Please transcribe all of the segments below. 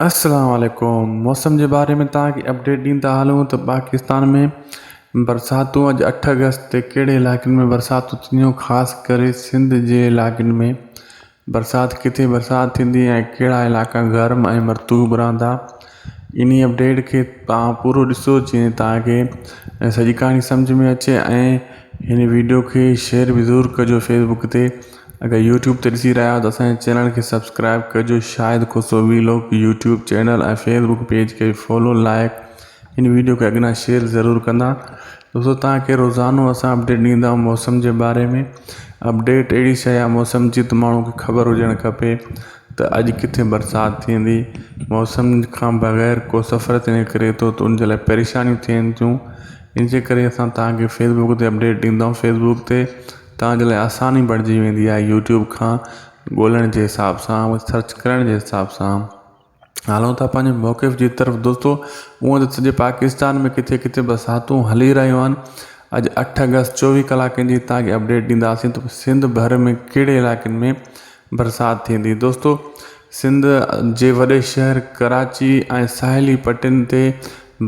السلام عليڪم موسم جي باري ۾ توهان کي اپڊيٽ ڏيندا هلون ته پاڪستان ۾ برساتون اڄ 8 اگست تي ڪهڙي علائقن ۾ برساتون ٿينديون خاص ڪري سنڌ جي علائقن ۾ برسات ڪٿي برسات ٿيندي ۽ ڪهڙا علائقا گرم ۽ مرطوب رهندا انهي اپڊيٽ کي توهان پورو ڏسو جيئن توهان کي سڄي ڪهاڻي سمجھ ۾ اچي ۽ هن ويڊيو کي شيئر به ضرور ڪجو فيسبوڪ تي اگر يوٽيوب تي ڏسي رهيا آهيو ته اسان جي چينل کي سبسڪرائب ڪجو Shahid Khoso vlog YouTube channel ۽ Facebook page کي فالو لائڪ هن ويڊيو کي اڳنا شيئر ضرور ڪندا دوستو توهان کي روزانو اسان اپڊيٽ ڏيندا آهيون موسم جي باري ۾ اپڊيٽ اهڙي شيء آهي موسم جي ته ماڻهو کي خبر هجڻ کپي ته اڄ ڪٿي برسات ٿيندي موسم کان بغير ڪو سفر تي نڪري ٿو ته ان جي لاء پريشانيون ٿين ٿيون ان جي ڪري اسان توهان کي فيسبوڪ تي اپڊيٽ ڏيندا آهيون فيسبوڪ تي توهان جي لاء آساني بڻجي ويندي آهي يوٽيوب کان ڳولڻ جي حساب سان سرچ ڪرڻ جي حساب سان. هلون ٿا پنهنجي موقف جي طرف دوستو هونء ته سڄي پاڪستان ۾ ڪٿي ڪٿي برساتون هلي رهيون آهن اڄ 8 اگست 24 ڪلاڪن جي توهان کي اپڊيٽ ڏينداسين ته سنڌ ڀر ۾ ڪهڙي علائقن ۾ برسات ٿيندي دوستو سنڌ جي وڏي شهر ڪراچي ۽ ساحلي پٽين تي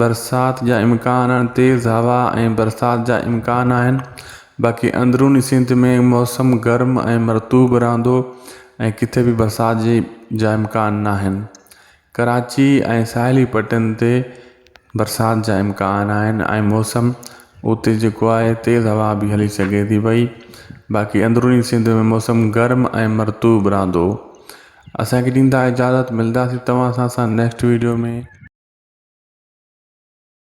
برسات جا امڪان آهن تيز هوا ۽ برسات جا امڪان آهن باقي اندروني سنڌ ۾ موسم گرم ۽ مرطوب رهندو ۽ ڪٿي به برسات جي جا امڪان ناهن. ڪراچي ۽ ساحلي پٽين تي برسات جا امڪان آهن ۽ موسم اتي جيڪو آهي تيز هوا به هلي سگهي ٿي پئي باقي اندروني سنڌ ۾ موسم گرم ۽ مرطوب رهندو. اسان کي ڏيندا اجازت ملداسين توهان سان اسان نيڪسٽ ويڊيو ۾.